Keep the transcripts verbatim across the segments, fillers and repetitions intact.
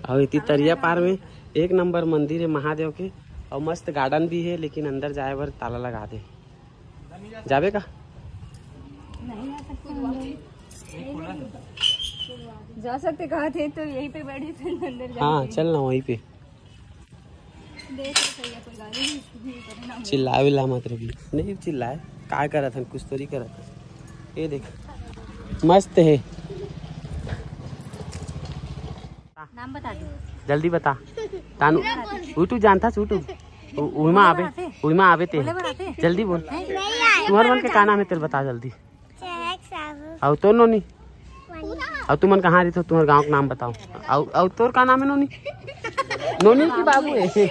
अउ एती तरिया पार में एक नंबर मंदिर हे महादेव के, अउ मस्त गार्डन भी हे, लेकिन अंदर जाए बर ताला लगा दे। जाबे का? जा सकते कहा थे तो यहीं पे बैठे थे अंदर जाके। हाँ, चल ना वहीं पे। देख लो सही है, कोई गाली नहीं, नहीं पता ना। चिल्ला विल्ला मत रही। नहीं चिल्लाए, काय करत हन, कुछ तो नहीं करत हन। ये देख, मस्त है। नाम बता दो। जल्दी बता। तानू, वो तू जानता छूटू। उमा आवे, उमा आवे ते। बोले बनाते? जल्दी बोल। तुम्हार मन के का नाम है, तेल बता जल्दी। चहक साबुन। अउ तो नोनी? वनी। अउ तुमन कहाँ रहिथो? तुम्हार गांव के नाम बताओ। अउ, अउ तोर का नाम है नोनी? नोनी की बाबू है।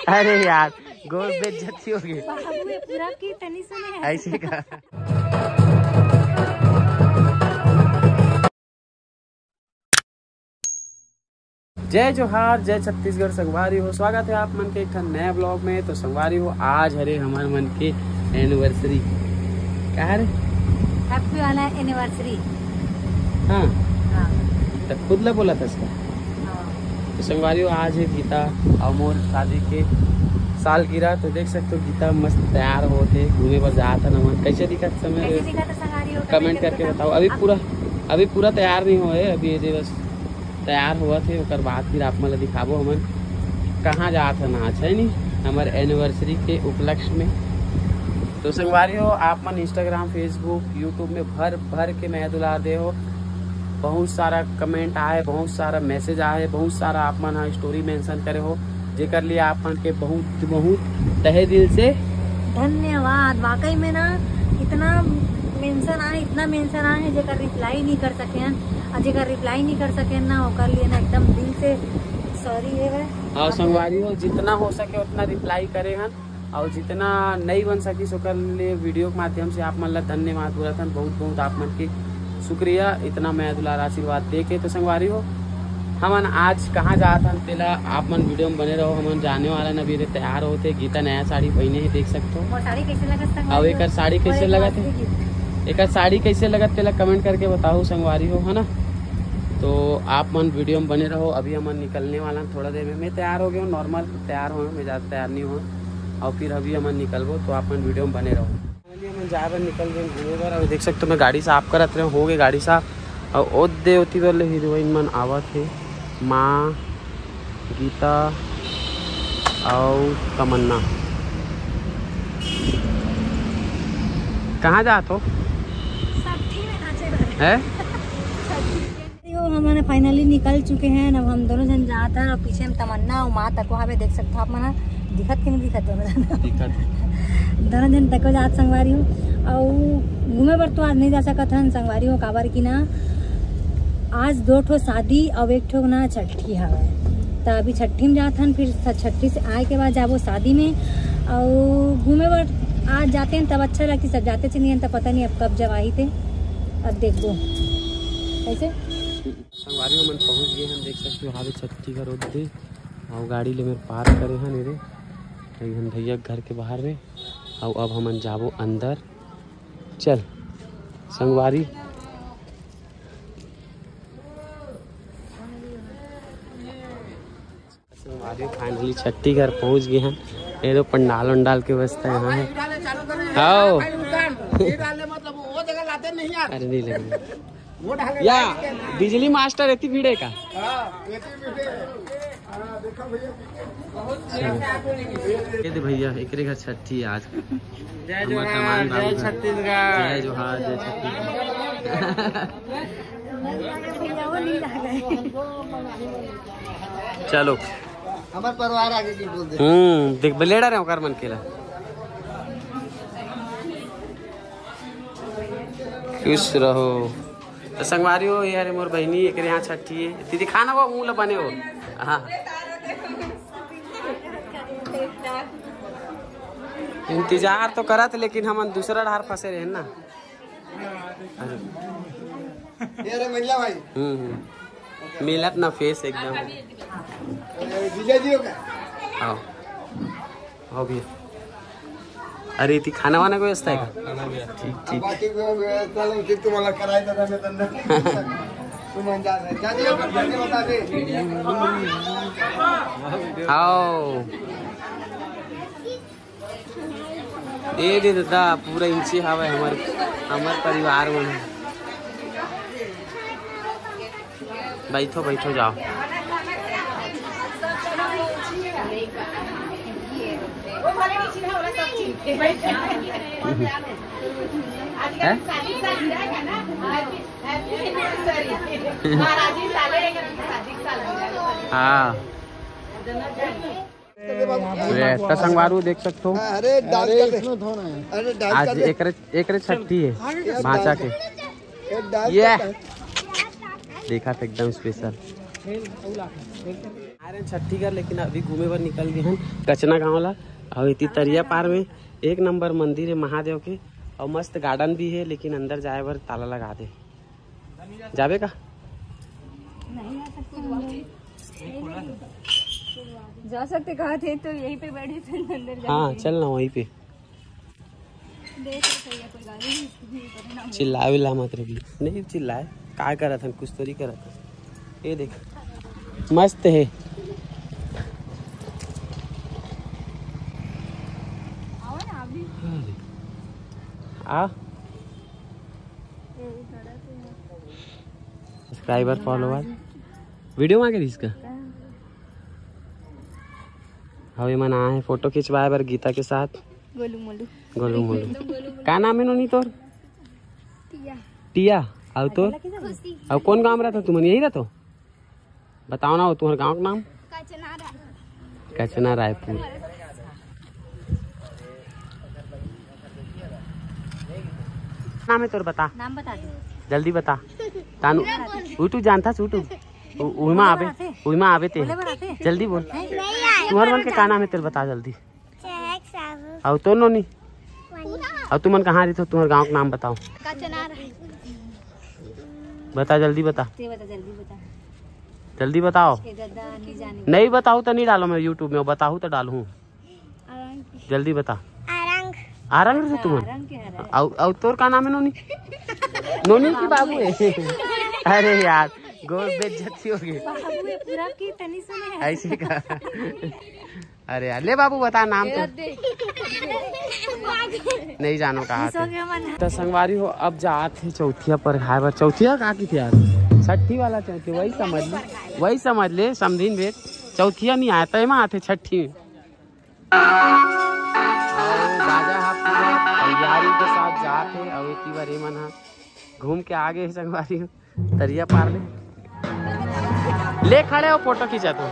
अरे यार, गोर बेइज्जती हो गई। बाबू है पूरा की तनी सुने है। ऐसे का? जय जोहार, जय छत्तीसगढ़ संगवारी हो। स्वागत है आप मन के एक ठन नया ब्लॉग में। तो संगवारी हो, आज हरे हमर मन के एनिवर्सरी। का हरे? हैप्पी वाला एनिवर्सरी। हाँ। हाँ। तो खुद ला बोला था इसका। हाँ। तो संगवारी हो, आज है गीता अउ मोर शादी के सालगिरह। तो देख सकते हो, गीता मस्त तैयार होत हे, घूमे बर जात हे नमन। कैसे दिखत समय? कैसे दिखत हे संगवारी हो? कमेंट करके बताओ। अभी पूरा, अभी पूरा तैयार नहीं होए, अभी ये बस तैयार होवत हे, ओकर बाद फिर आप मन ला दिखाबो हमन कहाँ जात हन आज, है नी, हमर एनिवर्सरी के उपलक्ष्य में। तो संगवारी हो, आप मन Instagram, Facebook, YouTube में भर भर के मया दुलार दे हो। बहुत सारा कमेंट आए, बहुत सारा मैसेज आए, बहुत सारा आप मन ह स्टोरी मेंशन करे हो, जेकर लिए आप मन के बहुत बहुत तहे दिल से धन्यवाद। वाकई में ना, इतना मेंशन आए, इतना मेंशन आए है, जेकर रिप्लाई नहीं कर सके हन, और जेकर रिप्लाई नहीं कर सके हन ना, ओकर लिए ना एकदम दिल से सॉरी है भाई। हाँ संगवारी हो, जितना हो सके उतना रिप्लाई करे हन, और जितना नहीं बन सकिस ओकर लिए वीडियो के माध्यम से आप मन ला धन्यवाद बोलत हन। बहुत बहुत आप मन के शुक्रिया, इतना मया दुलार आशीर्वाद दे के। तो संगवारी हो, हमन आज कहाँ जात हन, तेला आप मन वीडियो में बने रहो। हमन जाने वाला हन, अभी रे तैयार होत हे। गीता नया साड़ी पहिने हे, देख सकते हो। मोर साड़ी कैसे लगत संगवारी अउ हो? एकर साड़ी और कैसे एक लगत बात हे? भी की। एकर साड़ी कैसे लगत, तेला कमेंट करके बताओ संगवारी हो, है ना? तो आप मन वीडियो में बने रहो। अभी हमन निकलने वाला हन थोड़ा देर में। मैं तैयार हो गया हूँ, नॉर्मल तैयार हो, मैं ज़्यादा तैयार नहीं हूँ। और फिर अभी हमन निकलबो, तो आप मन वीडियो में बने रहो। Finally हमन जाए बर निकल गए घूमे बर। अभी देख सकते हो, मैं गाड़ी साफ करत रहे, हो गए गाड़ी साफ। और ओदे ओती बर ले हीरोइन मन आवत हे, माँ, गीता अउ तमन्ना। कहाँ जात हो? छट्ठी में नाचे बर। है? छट्ठी में। यो, हमन finally निकल चुके हैं। अब हम दोनों जन जात हन और पीछे में तमन्ना और माँ तको हवे, देख सकते हो आप मन ह। दिखत कि नहीं दिखत दोनों जन? दिखत। दोनों जन तको जात संगवारी हो। और घूमे बर तो आज नहीं जा सकत हन संगवारी हो, काबर कि ना आज दो ठो शादी और एक ठो ना छट्ठी हवे। त अभी छट्ठी में जात हन, फिर स-, छट्ठी से आए के बाद जाबो शादी में। और घूमे बर आज जाते हैं तब अच्छा लगती, सब जाते चली गए त पता नहीं अब कब जब आई थे, अब देखो कैसे। संगवारी हो, हमन पहुंच गए हन, देख सकते हो, हावे छट्ठी घर ओदे। अउ गाड़ी ले मेर पार्क करे हन एदे, एक झन भैया के घर के बाहर में। अउ अब हमन जाबो अंदर। चल संगवारी, संगवारी हो, finally छट्ठी घर पहुंच गए हन। एदे पंडाल उंडाल के व्यवस्था यहाँ है। आओ। अरे नहीं लगे। या बिजली मास्टर एती भिड़े का? ये दे भैया, एकरे घर छट्ठी है आज। जय जोहार, जय छत्तीसगढ़। जय जोहार, जय छत्तीसगढ़। चलो। हमार परिवार आगे की बोल दे। हम्म, देख, बलेड़ा रहे ओकर मन केला। खुश रहो। तो संगवारी हो, ये हरे मोर बहिनी, एकरे यहाँ छट्ठी है। दीदी, खाना वो मुँह ला बने हो। हाँ। इंतजार तो करत, लेकिन हमन दूसरा डहार फंसे रहे ना। अरे। ये रहे महिला भाई। हम्म, हम्म। मिलत ना फेस एकदम। अरे, जीजा जी हो क्या? आओ। आओ भैया। अरे, इति खाना वाना के व्यवस्था है का? हाँ, खाना भी है। ठीक, ठीक। बाकी को व्यवस्था लो, फिर तुम्हाला करायचं का नाही त्यांना? तुम्हाला जा रहे। जा दिया, बता दे। आओ। ए दे दादा, पूरा इंचे हवय हमर, हमर परिवार मन। बैठो, बैठो, जाओ। हैं? हाँ। ये तो संगवारी देख सकते हो। अरे डांस अरे कर दे। इसमें धोना है। अरे डांस आज कर दे। एकरे, एकरे छट्ठी है भांचा के। ये डांस ये कर दे। देखा था एकदम स्पेशल। आ रहे हैं छट्ठी कर, लेकिन अभी घूमे बर निकल गए हैं कचना गांव ला। और इतनी तरिया पार में एक नंबर मंदिर है महादेव के, और मस्त गार्डन भी है, लेकिन अंदर जाए बर ताला लगा दे। जाबे का? नहीं जा सकते हम लोग। जा सकते कहा थे तो यहीं पे बैठे थे अंदर जाके। हाँ, चल ना वहीं पे। देख लो सही है, कोई गाली नहीं, नहीं पता ना। चिल्ला विल्ला मत रही। नहीं चिल्लाए, काय करत हन, कुछ तो नहीं करत हन। ये देख, मस्त है। आओ ना आप भी। आ। सब्सक्राइबर, फॉलोअर, वीडियो मांगे इसका। हवे मन आए हैं फोटो खिंचवाए बर गीता के साथ। गोलू मोलू। गोलू मोलू। का नाम है नोनी तोर? टिया। टिया। अउ तोर? खुशी। अउ कौन गांव में रहता तुमन? यही रहता? बताओ ना, वो तुम्हारे गांव का नाम? कचना राय। कचना रायपुर। नाम है तोर, बता। नाम बता दे। जल्दी बता। तानू, YouTube जानता YouTube। उ-, उहिमा आवे, उहिमा आवे ते। बोले बर आते? जल्दी बोल। नहीं आए। तुम्हारे मन के का नाम है तेरे, बता जल्दी। चहक साहू। अउ तो नोनी? वनी। अउ तुमन कहाँ रहिथो? तुम्हारे गांव का नाम बताओ। कचना राय। बता, जल्दी बता। ते बता, जल्दी बता। जल्दी बताओ। ए दादा, नहीं जाने। नहीं बताओ तो नहीं डालो मैं YouTube में, बताओ तो डालूं। आरंग। जल्दी बता। आरंग। आरंग रहिथो तुमन? आरंग के हरा। अउ, अउ तोर का नाम है नोनी? नोनी की बाबू है? अरे यार, गोर बेइज्जती हो गई। बाबू है पूरा की तनी सुने है। ऐसे का? अरे यार, ले बाबू बता नाम तो। ए, दे। नहीं जानो कहाँ थे। तो संगवारी हो, अब जात हे चौथिया परघाए बर। चौथिया का की थे यार? छट्ठी वाला चौथिया, वही समझ ले, वही समझ ले, समझिन बे। चौथिया नहीं आया, तय में आते छट्ठी में। अउ बाजा हा पूरा तैयारी के साथ जात हे। अउ एती बार ये मन हा घूम के आगे हे संगवारी हो। तरिया पार ले। ले खड़े हो, फोटो खींचा तू।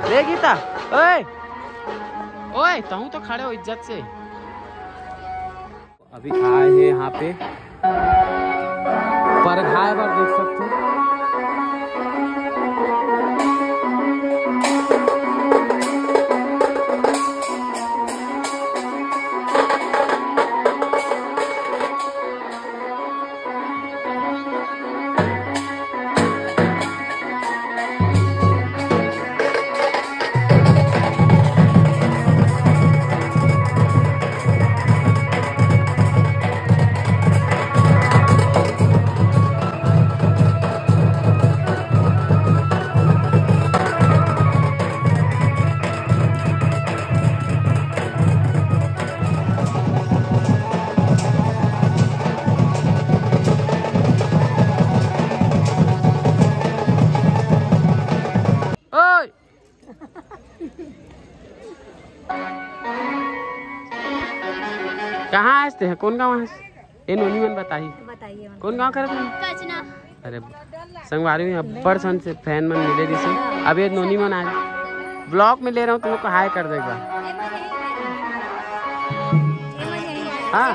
ले गीता, ओए, ओए, तहूँ तो खड़े हो इज्जत से। अभी आए हैं यहाँ पे परघाए बर, देख सकते हो। ओए! कहाँ आए थे? कौन गाँव है? ए नोनी मन बताही। बताइए मन। कौन गाँव करत मन? कचना। अरे संगवारी में अब्बड़ सन से फैन मन मिले जैसे। अब ये नोनी मन आए। ब्लॉग में ले रहा हूँ, तुम लोग को हाय कर दो एक बार। हाँ।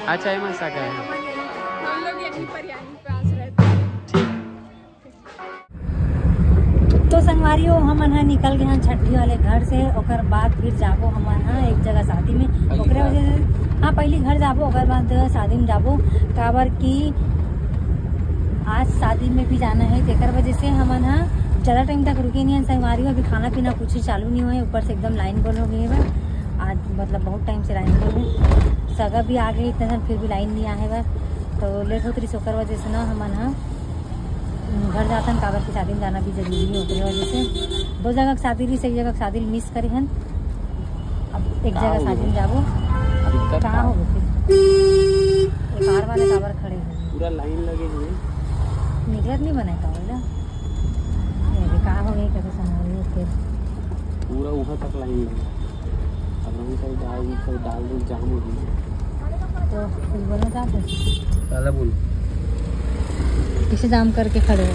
अच्छा, ये मन सा का है। हम लोग यहीं पर, यहीं पे आस रहते हैं। ठीक। तो संगवारी हो, हमन ह निकल गए हैं छट्ठी वाले घर से, ओकर बाद फिर जाबो हमन ह एक जगह शादी में। पहली ओकरे घर। वजह से, हाँ, पहली घर जाबो, ओकर बाद शादी में जाबो, काबर कि आज शादी में भी जाना है। तेकर वजह से हमन ह ज्यादा टाइम तक रुके नहीं है संगवारी हो। अभी खाना पीना कुछ ही चालू नहीं हुआ है, ऊपर से एकदम लाइन गोल हो गई है बा। आज मतलब बहुत टाइम से लाइन गोल है, सगा भी आ गए इतना जन, फिर भी लाइन नहीं आए बा, तो लेट होत रही, ओकर वजह से ना हमन ह घर जाथन, काबर कि शादी में जाना भी जरूरी हे, ओकरे वजह से दो जगह के शादी रहिस, एक जगह के शादी मिस करे हन। अब एक का जगह हो शादी गया? में जाबो। दिक्कत का का हो हो? गया फिर? ये कार वाले काबर खड़े हो? पूरा लाइन लगे हुए। निकलत नहीं बने का होला? ये भी का हो गया, कैसे संभालिए फिर? पूरा वहाँ तक लाइन लगे। अब हम सब डाल, सब डाल दे, जाम हो गई। तो कुछ बोलना चाहते हैं? पहले बोलो। किसे जाम करके खड़े हो?